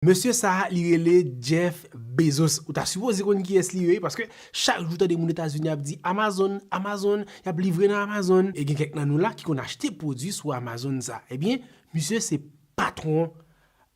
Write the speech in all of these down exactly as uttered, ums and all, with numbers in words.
Mesye sa a, li rele Jeff Bezos. Ou ta sipoze konn kiyès li ye, paske chak jou tande moun Etazini ap di Amazon, Amazon, y ap livre nan Amazon. E gen kèk nan nou la ki konn achte pwodui sou Amazon sa. Ebyen, misye se patwon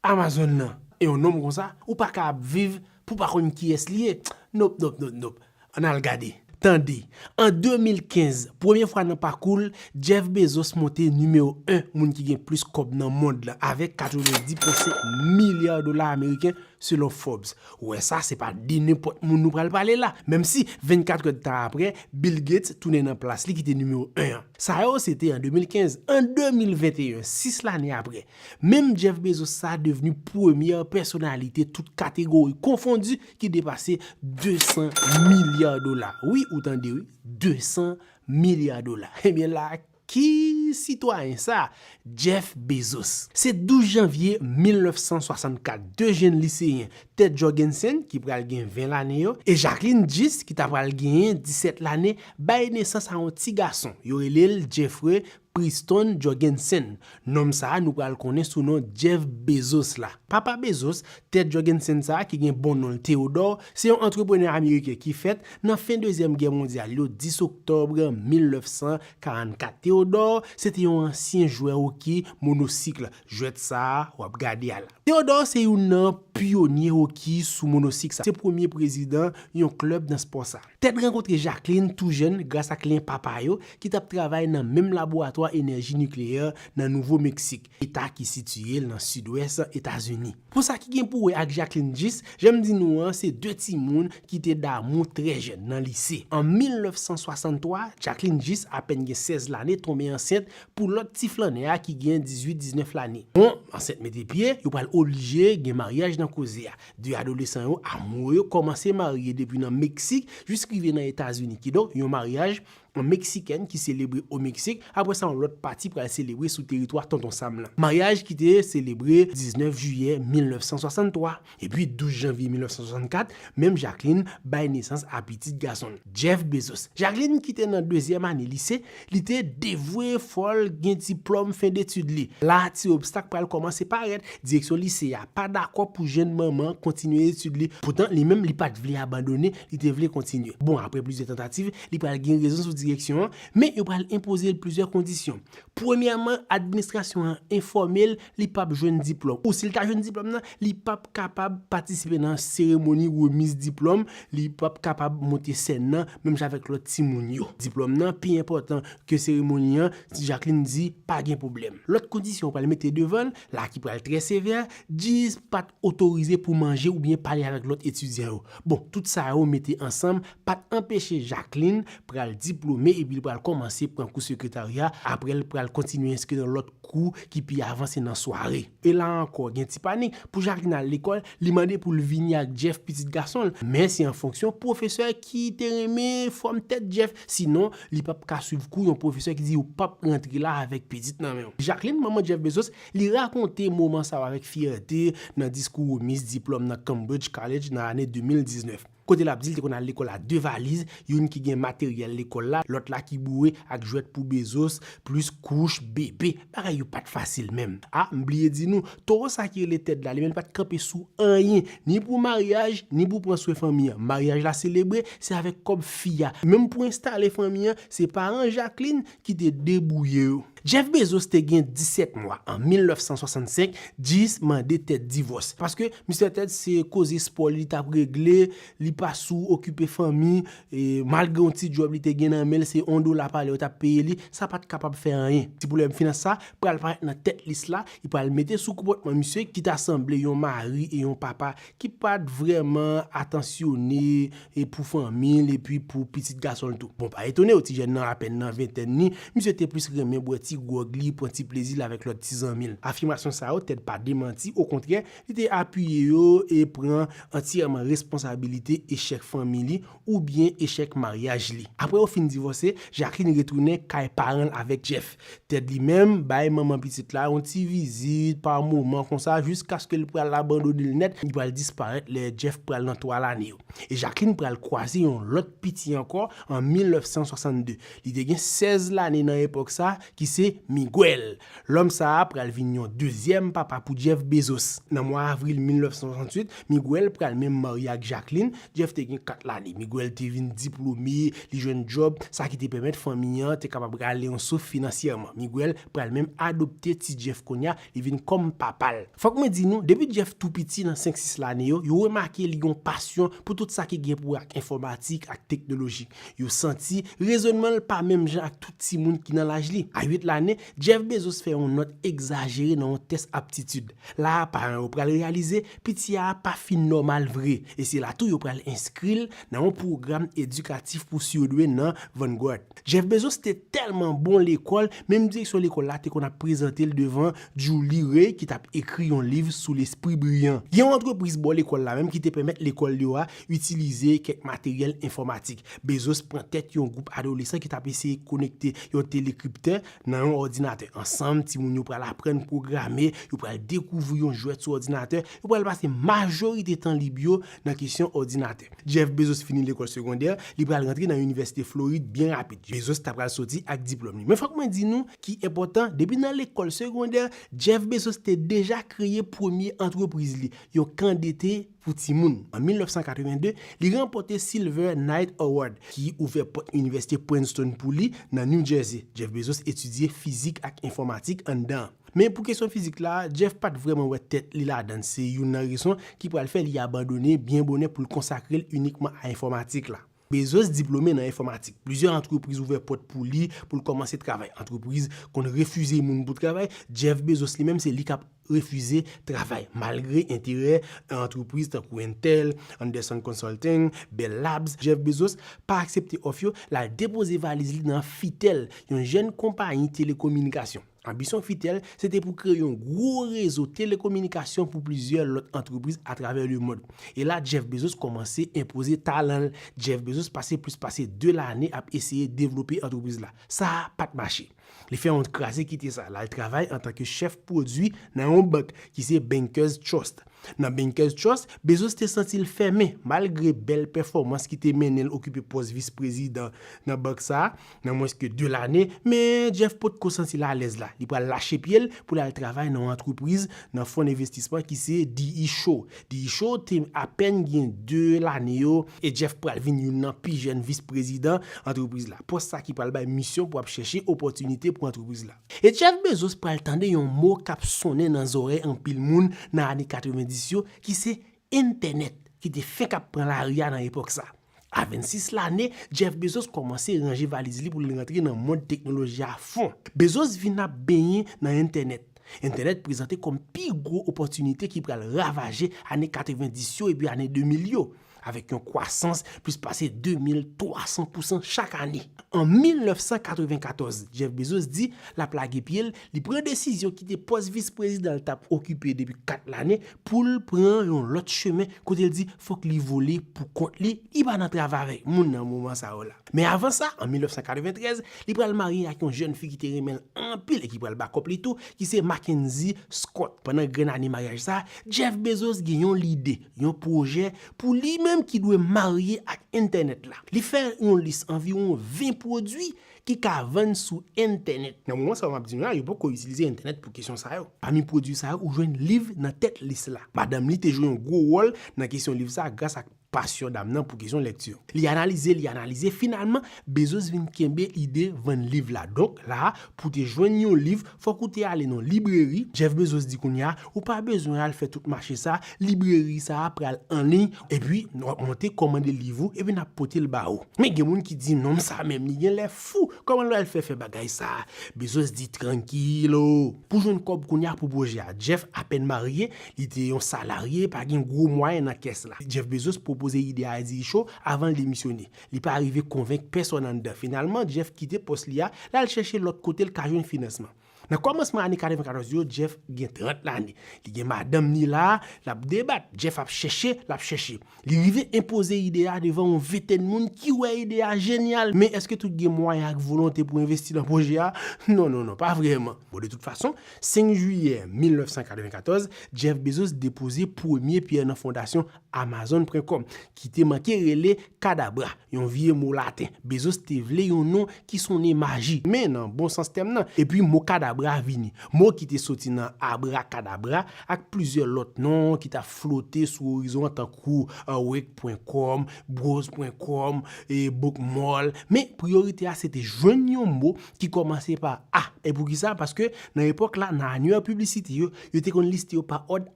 Amazon nan. E yon nonm konsa, ou pa ka ap viv pou pa konn kiyès li ye. Nop, nop, nop, nop. Ann al gade. Tande. An de mil kenz, premye fwa nan pakou l, Jeff Bezos monte nimewo en moun ki gen plis kòb nan mond lan, avèk katrevenndis pwen senk milya dola ameriken, selon Forbes. Ou wè sa, se pa de nenpòt moun nou pral pale la. Menm si vennkat èdtan apre, Bill Gates tounen nan plas li ki te nimewo en an. Sa yo, se te an de mil kenz. An de mil venteyen, sis lane apre, menm Jeff Bezos sa devni premyè pèsonalite tout kategori konfondi ki depase de san milya dola. Wi, ou tande wi, de san milya dola. Ebyen la, ki sitwayen sa? Jeff Bezos. Se douz janvye mil nèf san swasannkat, de jenn liseyen, Ted Jorgensen, ki pral gen ven lane yo, e Jacqueline Gis, ki ta pral genyen disèt lane, bay nesans a yon ti gason. Yo rele l Jeffrey Preston Jorgensen. Nonm sa a nou pral konnen sou non Jeff Bezos la. Papa Bezos, Ted Jorgensen sa a ki gen bon non l Theodore, se yon antreprenè ameriken ki fèt nan fen Dezyèm Gè Mondyal yo, dis oktòb mil nèf san karannkat. Theodore, se te yon ansyen jwè hockey monosik, jwèt sa a w ap gade a la. Theodore se youn nan pyonye hockey sou monosik sa. Se premye prezidan yon klèb nan spò sa. Ted rankontre Jacqueline tou jèn gras ak lyen papa yo ki t ap travay nan menm laboratwa enèji nikleyè nan Nouvo Meksik, eta ki sitiye l nan sidwès Etazini. Pou sa ki gen pou wè ak Jacqueline Gis, jan m di nou an, se de timoun ki te damou trè jèn nan lise. An mil nèf san swasanntwa, Jacqueline Gis, apèn gen sèz lane, tonbe ansent pou lòt ti flannè a ki gen dizuit, diznèf lane. Bon, ansent mete pye, yo pral oblije gen maryaj nan koze a. De adolesan yo, amoure yo, kòmanse marye depi nan Meksik jis rive nan Etazini. Kidonk, yon maryaj an meksikèn ki selebre o Meksik. Apre sa, yon lòt pati pral selebre sou teritwa Tonton Sam lan. Maryaj ki te selebre diznèf jiyè mil nèf san swasanntwa. Epi, douz janvye mil nèf san swasanntkat, menm Jacqueline bay nesans a pitit gason l, Jeff Bezos. Jacqueline ki te nan dezyèm ane lise, li te devwe, fò l gen diplòm fen detid li. La, ti obstak pral kòmanse parèt. Direksyon lise a pa dakò pou jèn manman kontinye etid li. Poutan, li menm, li pa t vle abandone, li te vle kontinye. Bon, apre plizyè tantativ, li pral gen rezon sou direksyon an, men yo pral enpoze l plizyè kondisyon. Premyèman, administrasyon an enfòme l, li p ap jwenn diplòm. Ou si l ta jwenn diplòm nan, li p ap kapab patisipe nan seremoni remiz diplòm, li p ap kapab monte sèn nan, menm jan avèk lòt timoun yo. Diplòm nan pi enpòtan ke seremoni an, Jacqueline di pa gen pwoblèm. Lòt kondisyon yo pral mete devan l, la ki pral trè sevè, Gis pa t otorize pou manje oubyen pale avèk lòt etidyan yo. Bon, tout sa yo mete ansanm pa t anpeche Jacqueline pral diplome epi l pral kòmanse pran kou sekretarya, apre l pral kontinye enskri nan lòt kou ki pi avanse nan sware. E la ankò, gen ti panik. Pou Jacqueline al lekòl, li mande pou l vini ak Jeff, pitit gason l. Men se an fonksyon pwofesè ki te renmen fòm tèt Jeff. Sinon, li p ap ka swiv kou yon pwofesè ki di ou p ap rantre la avèk pitit nan men w. Jacqueline, manman Jeff Bezos, li rakonte moman sa yo avèk fyète nan diskou remiz diplòm nan Cambridge College nan lane de mil diznèf. Kote l ap di l te konn al lekòl ak de valiz, youn ki gen materyèl lekòl la, lòt la ki boure ak jwèt pou Bezos, plis kouch, bebe. Bagay yo pa t fasil menm. A, m bliye di nou, towo sa ki rele Ted la, li menm li pa t kanpe sou anyen, ni pou maryaj, ni pou pran swen fanmi an. Maryaj la selebre, se avèk kòb fi a. Menm pou enstale fanmi an, se paran Jacqueline ki te debouye yo. Jeff Bezos te gen disèt mwa an mil nèf san swasannsenk, Gis mande Ted divòs. Paske Mistè Ted se koze spò li t ap regle, li pa sou okipe fanmi, e malgre yon ti djòb li te gen nan men l, se yon dola pa lè yo t ap peye li, sa pa t kapab fè anyen. Ti pwoblèm finans sa pral parèt nan tèt lis la, li pral mete sou konpòtman misye ki ta sanble yon mari e yon papa ki pa t vrèman atansyone e pou fanmi l epi pou pitit gason l tou. Bon, pa etone w, ti jèn nan apèn nan ventèn li, misye te plis renmen bwè ti gwòg li, pran ti plezi l avèk lòt ti zanmi l. Afimasyon sa yo, Ted pa demanti, okontrè, li te apiye yo e pran antyèman responsabilite echèk fanmi li oubyen echèk maryaj li. Apre yo fin divòse, Jacqueline retounen kay paran l avèk Jeff. Ted li menm bay manman pitit la yon ti vizit pa moman konsa jiskaske l pral abandone l nèt, li pral disparèt lè Jeff pral nan twa lane yo. E Jacqueline pral kwaze yon lòt piti ankò an mil nèf san swasann de. Li te gen sèz lane nan epòk sa, ki se Miguel. Lòm sa a pral vin yon dezyèm papa pou Jeff Bezos. Nan mwa avril mil nèf san swasanntuit, Miguel pral menm marye ak Jacqueline. Jeff te gen kat lane. Miguel te vin diplome, li jwenn djòb, sa ki te pèmèt fanmi an te kapab rale yon souf finansyèman. Miguel pral menm adopte ti Jeff kounye a, li vin kòm papa l. Fòk mwen di nou, depi Jeff tou piti nan senk sis lane yo, yo remake li gen yon pasyon pou tout sa ki gen pou wè ak enfòmatik, ak teknoloji. Yo santi rezònman l pa menm jan ak tout timoun ki nan laj li. A uit lane, Jeff Bezos fè yon nòt egzajere nan yon tès aptitid. La a, paran yo pral reyalize piti a pa fin nòmal vre, e se la tou yo pral enskri l nan yon pwogram edikatif pou surdwe nan Vanguard. Jeff Bezos te tèlman bon lekòl, menm direksyon lekòl la te konn ap prezante l devan Julie Ray ki t ap ekri yon liv sou lespri briyan. Gen yon antrepriz bò lekòl la menm ki te pèmèt lekòl yo a itilize kèk materyèl enfòmatik. Bezos pran tèt yon gwoup adolesan ki t ap eseye konekte yon telekriptè nan yon òdinatè. Ansanm, timoun yo pral aprann pwograme, yo pral dekouvri yon jwèt sou òdinatè, yo pral pase majorite tan lib yo nan kesyon òdinatè. Jeff Bezos fini lekòl segondè, li pral rantre nan Inivèsite Florid byen rapid. Bezos ta pral soti ak diplòm li. Men fòk mwen di nou ki enpòtan, depi nan lekòl segondè, Jeff Bezos te deja kreye premye antrepriz li, yon kan dete pou timoun. An mil nèf san katreven de, li ranpòte Silver Knight Award, ki ouvè pòt Inivèsite Princeton pou li nan New Jersey. Jeff Bezos etidye fizik ak enfòmatik anndan an. Men pou kesyon fizik la, Jeff pa t vrèman wè tèt li ladan l. Se youn nan rezon ki pral fè li abandone byen bonè pou l konsakre l inikman a enfòmatik la. Bezos diplome nan enfòmatik. Plizyè antrepriz ouvè pòt pou li pou l kòmanse travay. Antrepriz konn refize moun pou travay. Jeff Bezos li menm, se li k ap refize travay. Malgre enterè antrepriz tankou Intel, Anderson Consulting, Bell Labs, Jeff Bezos pa aksepte òf yo, l al depoze valiz li nan Fitel, yon jèn konpayi telekominikasyon. Anbisyon Fitel, se te pou kreye yon gwo rezo telekominikasyon pou plizyè lòt antrepriz atravè lemonn. E la, Jeff Bezos kòmanse enpoze talan l. Jeff Bezos pase plis pase de lane ap eseye devlope antrepriz la. Sa a pa t mache. Li fè yon kraze kite sa. L al travay antanke chèf pwodui nan yon bank ki se Bankers Trust. Nan Bankers Trust, Bezos te santi l fèmen, malgre bèl pèfòmans ki te mennen l okipe pòs vis prezidan nan bank sa a nan mwens ke de lane, men Jeff potko santi l alèz la. Li pral lache pye l pou l al travay nan yon antrepriz nan fon envestisman ki se D E Shaw. D E Shaw te apèn gen de lane yo, e Jeff pral vin youn nan pi jèn vis prezidan antrepriz la. Pòs sa ki pral bay misyon pou ap chèche opòtinite pou antrepriz la. E Jeff Bezos pral tande yon mo k ap sonnen nan zòrèy anpil moun nan ane katrevendis yo, ki se entènèt, ki te fenk ap pran lari a nan epòk sa. A vennsis lane, Jeff Bezos kòmanse ranje valiz li pou l rantre nan mond teknoloji a fon. Bezos vin ap benyen nan entènèt. Entènèt prezante kòm pi gwo opòtinite ki pral ravaje ane katrevendis yo epi ane de mil yo, avèk yon kwasans plis pase de mil twa san pousan chak ane. An mil nèf san katrevenkatòz, Jeff Bezos di l ap lage pye l, li pran desizyon kite pòs vis prezidan l t ap okipe depi kat lane pou l pran yon lòt chemen kote l di fòk li vole pou kont li, li pa nan travay avèk moun nan moman sa yo la. Men avan sa, an mil nèf san katreventrèz, li pral marye ak yon jèn fi ki te renmen l anpil e ki pral bakòp li tou, ki se Mackenzie Scott. Pandan grenn ane maryaj sa, Jeff Bezos gen yon lide, yon pwojè pou li menm ki dwe marye ak entènèt la. Li fè yon lis anviwon ven pwodui ki ka vann sou entènèt. Nan moman sa yo m ap di nou la, yo poko itilize entènèt pou kesyon sa yo. Pami pwodui sa yo, ou jwenn liv nan tèt lis la. Madanm li te jwe yon gwo wòl nan kesyon liv sa gras ak pasyon dam nan pou kesyon lèkti. Li analize, li analize, finalman, Bezos vin kenbe ide vann liv la. Donk, la a, pou te jwenn yon liv, fòk ou te ale nan libreri. Jeff Bezos di kounye a, ou pa bezwen al fè tout mache sa, libreri sa a pral an liy, epi w ap monte kòmande liv ou, epi n ap pote l ba ou. Men gen moun ki di, nonm sa menm, li genlè fou, kòman l pral fè fè bagay sa a? Bezos di, trankilo. Pou jwenn kòb kounye a pou pwojè a, Jeff apèn marye, li te yon salarye, pa gen gwo mwayen nan kès la. Jeff Bezos pwopoze ide a D E Shaw avan l demisyone. Li pa rive konvenk pèsonn anndan. Finalman, Jeff kite pòs li a, l al chèche lòt kote l ka jwenn finansman. Nan kòmansman ane katrevenkatòz yo, Jeff gen trant lane. Li gen madanm ni la, l ap debat. Jeff ap chèche, l ap chèche. Li rive enpoze ide a devan yon ventèn moun ki wè ide a jenyal. Men èske tout gen mwayen ak volonte pou envesti nan pwojè a? Non, non, non, pa vrèman. Bon, de tout fason, senk jiyè mil nèf san katrevenkatòz, Jeff Bezos depoze premye pyè nan fondasyon Amazon pwen kòm, ki te manke rele Kadabra, yon vye mo laten. Bezos te vle yon non ki sonnen maji, men nan bon sans tèm nan. Epi mo kadabra vini, mo ki te soti nan abrakadabra ak plizyè lòt non ki t ap flote sou orizon an tankou Awake pwen kòm, Bros pwen kòm, e Bookmall. Men priyorite a se te jwenn yon mo ki kòmanse pa A. E poukisa? Paske nan epòk la, nan anyè piblisite yo, yo te konn liste yo pa òd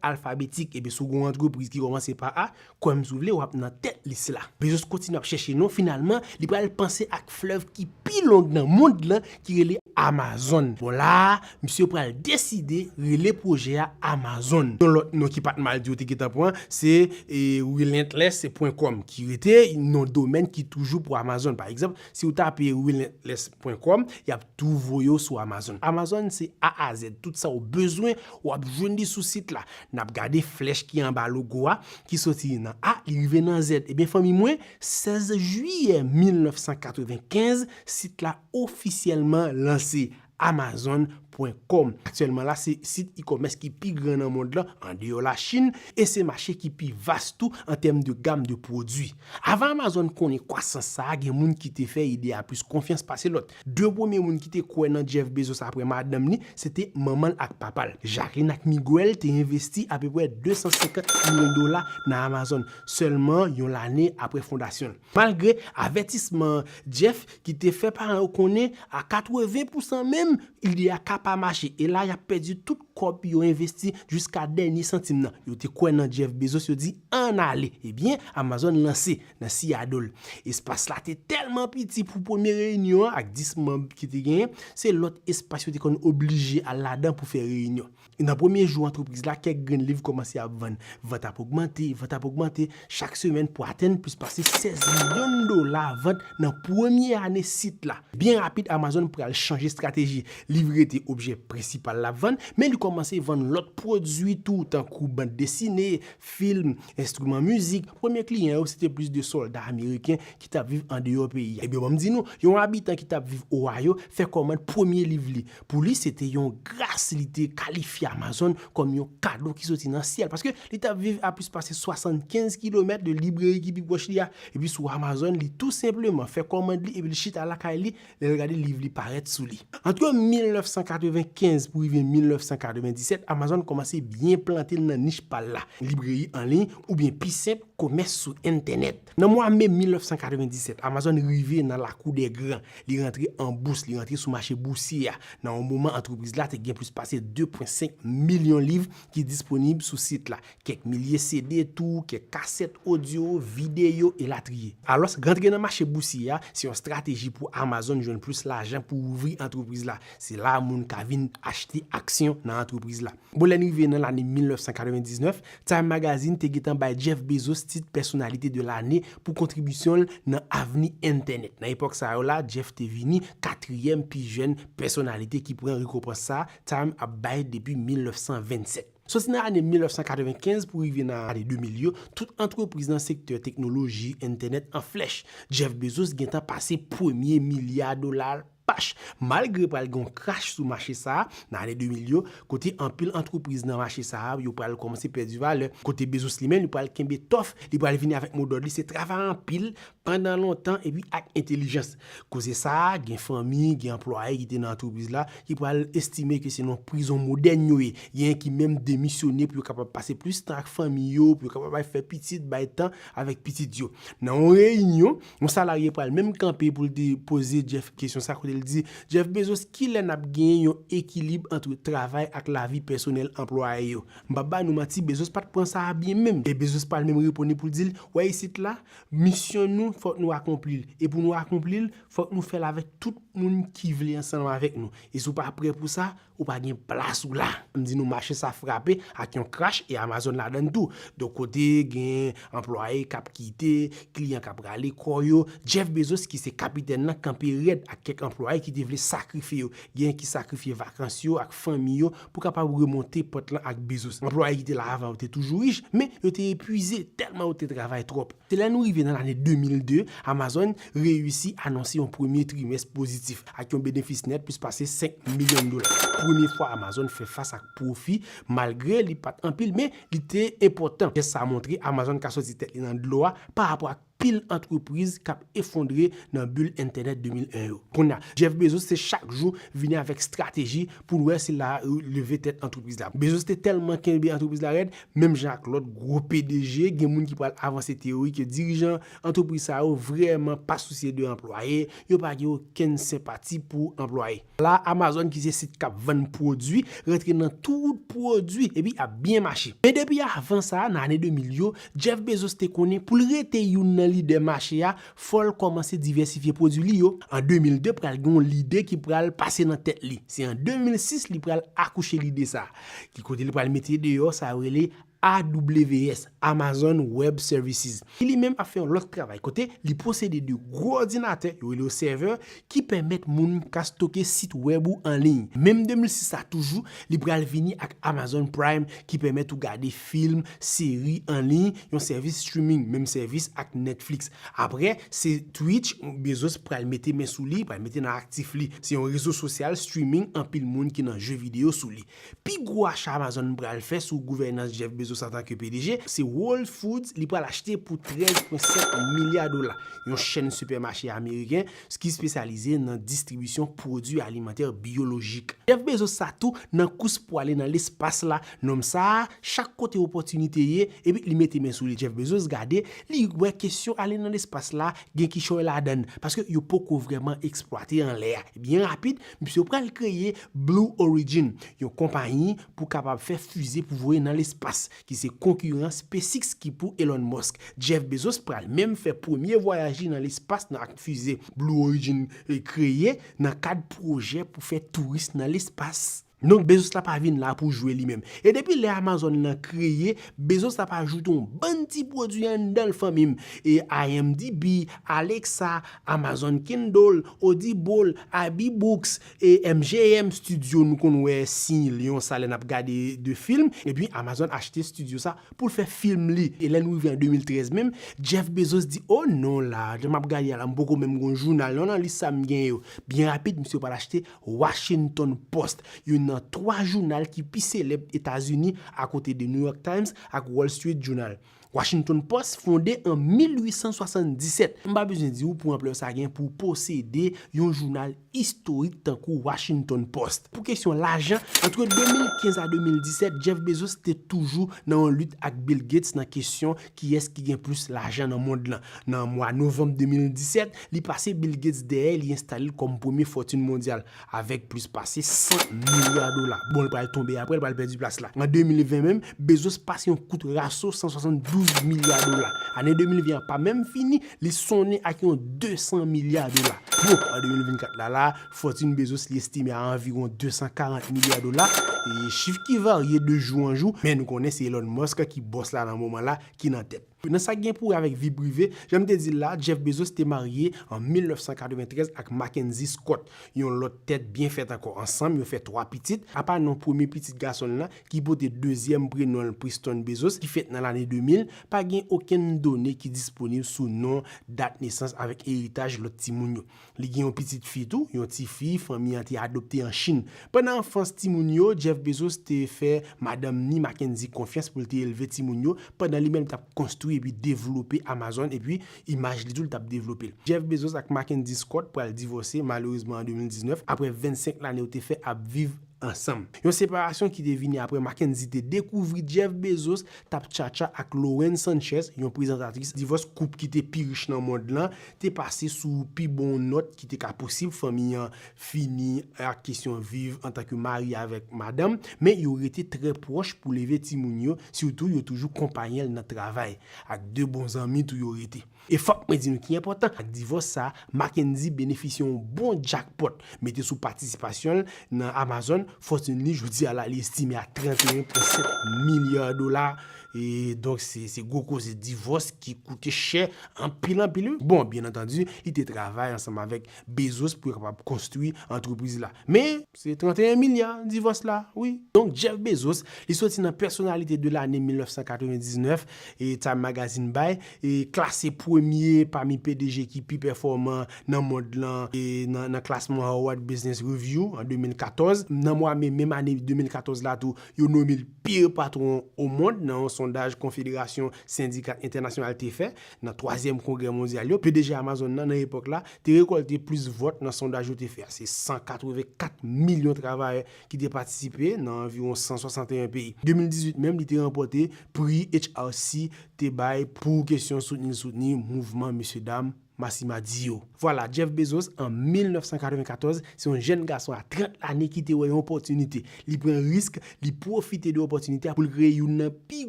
alfabetik. Epi si w gen yon antrepriz ki kòmanse pa A, kwè m si w vle, w ap nan tèt lis la. Bezos kontinye ap chèche non, finalman, li pral panse ak flèv ki pi long nan mond lan, ki rele Amazon. Bon, la a, misye pral deside rele pwojè a Amazon. Yon lòt non ki pa t mal di yo te gentan pran, se e, relentless pwen kòm, ki rete non domèn ki toujou pou Amazon. Pa egzanp, si w tape relentless pwen kòm, y ap tou voye w sou Amazon. Amazon se A a Z. Tout sa w bezwen, w ap jwenn li sou sit la. N ap gade flèch ki anba logo a, ki soti nan A, li rive nan Z. Ebyen, fanmi mwen, sèz jiyè mil nèf san katrevenkenz, sit la ofisyèlman lanse, amazon pwen kòm. Aktyèlman la, se sit e-commerce ki pi gran nan mond lan, andeyò Lachin, e se mache ki pi vas tou an tèm de gam de pwodui. Avan Amazon konnen kwasans sa a, gen moun ki te fè ide a plis konfyans pase lòt. De premye moun ki te kwè nan Jeff Bezos apre madanm li, se te manman l ak papa l. Jacqueline ak Miguel te envesti apeprè de san senkant milyon dola nan Amazon, sèlman yon lane apre fondasyon l. Malgre avètisman Jeff ki te fè paran yo konnen a katreven pousan menm, ide a ka pa mache, e la y ap pèdi tout kòb yo envesti jiska dènye santim nan. Yo te kwè nan Jeff Bezos, yo di, "Ann ale." Ebyen, Amazon lanse nan Seattle. Espas la te tèlman piti pou premye reyinyon an, ak dis manm ki te genyen, se lòt espas yo te konn oblije al ladan pou fè reyinyon. Nan premye jou antrepriz la, kèk grenn liv kòmanse ap vann. Vant ap ogmante, vant ap ogmante chak semèn pou atenn plis pase sèz milyon dola vant nan premye ane sit la. Byen rapid, Amazon pral chanje estrateji. Liv rete objè prensipal l ap vann, men li kòmanse vann lòt pwodui tou, tankou bann desine, fim, enstriman mizik. Premye kliyan yo, se te plis de sòlda ameriken ki t ap viv andeyò peyi a. Ebyen, ban m di nou, yon abitan ki t ap viv Ohio fè kòmand premye liv li. Pou li, se te yon gras, li te kalifye Amazon kòm yon kado ki soti nan syèl, paske li t ap viv a plis pase swasannkenz kilomèt de libreri ki pi pwòch li a. Epi sou Amazon, li tou senpleman fè kòmand li, epi li chita lakay li, lè l gade liv li parèt sou li. Ant mil nèf san katrevenkenz pou rive mil nèf san katrevendisèt, Amazon kòmanse byen plante l nan nich pa l la, libreri an liy, oubyen pi senp, komès sou entènèt. Nan mwa me mil nèf san katrevendisèt, Amazon rive nan lakou dè gran. Li rantre an bous, li rantre sou mache bousye a, nan yon moman antrepriz la te gen plis pase de pwen senk milyon liv ki disponib sou sit la. Kèk milye C D tou, kèk kasèt odyo, videyo, elatriye. Alòs, rantre nan mache bousye a, se yon estrateji pou Amazon jwenn plis lajan pou ouvri antrepriz la. Se la moun ka vin achte aksyon nan antrepriz la. Bon, lè n rive nan lane mil nèf san katrevendiznèf, Time Magazine te gentan bay Jeff Bezos tit pèsonalite de lane pou kontribisyon l nan avni entènèt. Nan epòk sa yo la, Jeff te vini katriyèm pi jèn pèsonalite ki pran rekonpans sa a, Time ap bay depi mil nèf san vennsèt. Soti nan ane mil nèf san katrevenkenz pou rive nan ane de mil yo, tout antrepriz nan sektè teknoloji, entènèt an flèch. Jeff Bezos gentan pase premye milya dola pach. Malgre pral gen yon krach sou mache sa a, nan ane de mil yo, kote anpil antrepriz nan mache sa a, yo pral kòmanse pèdi valè. Kote Bezos li menm, li pral kenbe tòf, li pral vini avèk modòd li, se travay anpil, pandan lontan, epi ak entèlijans. Koze sa a, gen fanmi, gen anplwaye ki te nan antrepriz la, ki pral estime ke se nan prizon modèn yo ye. Genyen ki menm demisyone pou yo kapab pase plis tan ak fanmi yo, pou yo kapab al fè pitit, bay tan avèk pitit yo. Nan yon reyinyon, yon salarye pral menm kanpe pou l te poze Jeff kesyon sa, kote l di, Jeff Bezos, kilè n ap genyen yon ekilib ant travay ak lavi pèsonèl anplwaye yo? M p ap ba nou manti, Bezos pa t pran sa a byen menm. E Bezos pral menm reponn li pou l di l, wè isit la, misyon nou, fòk nou akonpli l. E pou nou akonpli l, fòk nou fè l avèk tout moun ki vle ansanm avèk nou. E si w pa prè pou sa, ou pa gen plas ou la. M di nou, mache sa frape ak yon krach e Amazon ladann tou. Donk, kote gen anplwaye k ap kite, kliyan k ap rale kò yo, Jeff Bezos, ki se kapitèn nan, kanpe rèd ak kèk anplwaye. Anplwaye ki te vle sakrifye yo, genyen ki sakrifye vakans yo ak fanmi yo pou kapab remonte pant lan ak Bezos. Anplwaye ki te la avan yo te toujou rich, men yo te epwize tèlman yo te travay twòp. Se lè nou rive nan lane de mil de, Amazon reyisi anonse yon premye trimès pozitif ak yon benefis nèt plis pase senk milyon dola. Premye fwa Amazon fè fas ak pwofi, malgre li pa t anpil, men li te enpòtan. Jès sa a montre Amazon ka soti tèt li nan dlo a pa rapò ak pil antrepriz k ap efondre nan bil entènèt de mil en yo. Kounye a, Jeff Bezos se chak jou vini avèk estrateji pou l wè si l a leve tèt antrepriz la. Bezos te tèlman kenbe antrepriz la rèd, menm jan ak lòt gwo P D G, gen moun ki pral avanse teyori ke dirijan antrepriz sa yo vrèman pa sousye de anplwaye, yo pa gen okenn senpati pou anplwaye. La, Amazon ki se sit k ap vann pwodui, rantre nan tout pwodui, epi ap byen mache. Men depi avan sa, nan ane de mil yo, Jeff Bezos te konnen pou l rete youn nan lidè mache a, fò l kòmanse divèsifye pwodui li yo. An de mil de, pral gen yon lide ki pral pase nan tèt li. Se an de mil sis li pral akouche lide sa, ki kote li pral mete deyò sa yo rele A W S, Amazon Web Services. Li menm ap fè yon lòt travay kote li posede de gwo òdinatè, yo rele yo sèvè, ki pèmèt moun ka stoke sit wèb ou an liy. Menm de mil sis sa toujou, li pral vini ak Amazon Prime ki pèmèt ou gade fim, seri an liy, yon sèvis streaming, menm sèvis ak Netflix. Apre, se Twitch, Bezos pral mete men sou li, pral mete nan aktif li. Se yon rezo sosyal streaming anpil moun ki nan je videyo sou li. Pi gwo acha Amazon pral fè sou gouvènans Jeff Bezos antanke P D G, se Whole Foods li pral achte pou trèz pwen senk milya dola, yon chèn sipèmache ameriken ki espesyalize nan distribisyon pwodui alimantè byolojik. Jeff Bezos sa tou nan kous pou ale nan lespas la, nonm sa a, chak kote opòtinite ye, epi li mete men sou li. Jeff Bezos gade, li wè kesyon ale nan lespas la, gen kichòy ladan l, paske yo poko vrèman eksplwate anlè a. Byen rapid, misye pral kreye Blue Origin, yon konpayi pou kapab fè fize pou voye nan lespas, ki se konkiran SpaceX ki pou Elon Musk. Jeff Bezos pral menm fè premye vwayaj li nan lespas nan ak fize Blue Origin, eh, kreye nan kad pwojè pou fè touris nan lespas. Donk, Bezos la pa vin la pou jwe li menm. E depi lè Amazon nan kreye, Bezos la pa ajoute yon bann ti pwodui anndan l, fanmi m. E I M D B, Alexa, Amazon Kindle, Audible, Abi Books, e M G M Studio, nou konn wè siy lyon sa lè n ap gade de fim. Epi Amazon achte studio sa pou l fè fim li. E lè nou rive an de mil trèz menm, Jeff Bezos di, "O non la, jan m ap gade a la, m poko menm gon jounal non nan lis sa m gen yo." Byen rapid, misye pral achte Washington Post, youn nan twa jounal ki pi selèb Etazini, akote de New York Times ak Wall Street Journal. Washington Post fonde an mil uit san swasanndisèt. M pa bezwen di w pou anplè sa gen pou posede yon jounal istorik tankou Washington Post. Pou kesyon lajan, antre de mil kenz a de mil disèt, Jeff Bezos te toujou nan yon lit ak Bill Gates nan kesyon kiyès ki gen plis lajan nan mond lan. Nan mwa novanm de mil disèt, li pase Bill Gates dèyè, li enstale l kòm premye fòtin mondyal avèk plis pase san milya dola. Bon, l pral tonbe apre, l pral pèdi plas la. An de mil ven menm, Bezos pase yon kout raso san swasanndouz milya dola. Ane de mil ven an pa menm fini, li sonnen ak yon de san milya dola. Bon, an de mil vennkat la, la, fòtin Bezos li estime a anviwon de san karant milya dola. E chif ki varye de jou an jou, men nou konnen se Elon Musk ki bòs la nan moman la, ki nan tèt. Nan sa k gen pou wè avèk vi prive, jan m te di l la, Jeff Bezos te marye an mil nèf san katreventrèz ak Mackenzie Scott, yon lòt tèt byen fèt ankò. Ansanm, yo fè twa pitit. Apa non premye pitit gason l lan, ki pote dezyèm prenon l Preston Bezos, ki fèt nan lane de mil, pa gen okenn done ki disponib sou non, dat nesans avèk eritaj lòt timoun yo. Li gen yon pitit fi tou, yon ti fi fanmi an te adopte an Chin. Pandan anfans timoun yo, Jeff Bezos te fè madanm ni Mackenzie konfyans pou l te elve timoun yo, pandan li menm t ap konstwi epi devlope Amazon, epi imaj li tou l t ap devlope l. Jeff Bezos ak Mackenzie Scott pral divòse malerezman an de mil diznèf, apre vennsenk lane yo te fè ap viv ansanm. Yon separasyon ki te vini apre Mackenzie te dekouvri Jeff Bezos t ap tchatcha ak Lauren Sanchez, yon prezantatris. Divòs koup ki te pi rich nan mond lan te pase sou pi bon nòt ki te ka posib. Fanmi an fini ak kesyon viv antanke mari avèk madanm, men yo rete trè pwòch pou leve timoun yo, sitou yo toujou konpayen l nan travay, ak de bon zanmi tou yo rete. E fòk mwen di nou ki enpòtan, ak divòs sa, Mackenzie benefisye yon bon jackpot, mete sou patisipasyon l nan Amazon, Fòtin li, jodi a la, li estime a trannteyen pwen senk milya dola. E donk, se, se gwo koze divòs ki koute chè anpil, anpil, wi. Bon, byen antandi, li te travay ansanm avèk Bezos pou yo kapab konstwi antrepriz la. Men, se trannteyen milya divòs la, wi. Donk, Jeff Bezos, li soti nan pèsonalite de lane mil nèf san katrevendiznèf e Time Magazine bay, e klase premye pami P D G ki pi pèfòman nan mond lan, e nan, nan klasman Harvard Business Review an de mil katòz. Nan mwa me menm ane de mil katòz la tou, yo nonmen l pire patwon o mond nan yon sondaj Konfederasyon Sendika Entènasyonal te fè nan twazyèm kongrè mondyal yo. P D G Amazon nan, nan epòk la, te rekòlte plis vòt nan sondaj yo te fè a. Se san katrevenkat milyon travayè ki te patisipe nan anviwon san swasanteyen peyi. De mil dizuit menm, li te ranpòte pri H R C te bay pou kesyon soutni l soutni mouvman mesye dam Massima di yo. Vwala, Jeff Bezos, an mil nèf san katrevenkatòz, se yon jèn gason a trant lane ki te wè yon opòtinite. Li pran risk, li pwofite de opòtinite a pou l kreye youn nan pi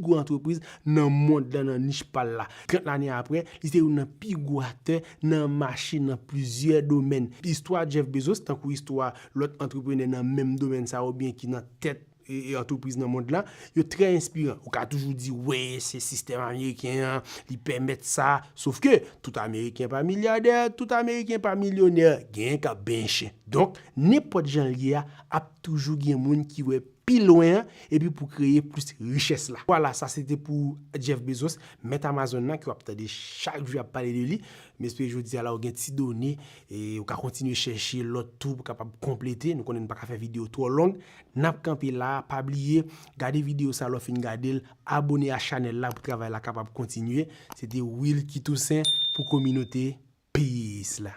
gwo antrepriz nan mond lan nan nich pa l la. Trant lane apre, li se youn nan pi gwo aktè nan mache nan plizyè domèn. Istwa Jeff Bezos, tankou istwa lòt antreprenè nan menm domèn sa oubyen ki nan tèt e, e antrepriz nan mond lan, yo trè enspiran. Ou ka toujou di, "Wi, se sistèm ameriken an, li pèmèt sa." Sof ke tout Ameriken pa milyadè, tout Ameriken pa milyonè, genyen k ap benyen chen. Donk, nenpòt jan l ye a, ap toujou gen moun ki wè pi lwen an, epi pou kreye plis richès la. Vwala, sa se te pou Jeff Bezos, mèt Amazon nan, ke w ap tande chak jou y ap pale de li. M espere jodi a la ou gen ti done, e ou ka kontinye chèche lòt tou pou kapab konplete. Nou konnen n pa ka fè videyo twò long. N ap kanpe la, pa bliye, gade videyo sa lè w fin gade l, abone a chanèl la pou travay la kapab kontinye. Se te Wilky Toussaint pou kominote Peace la.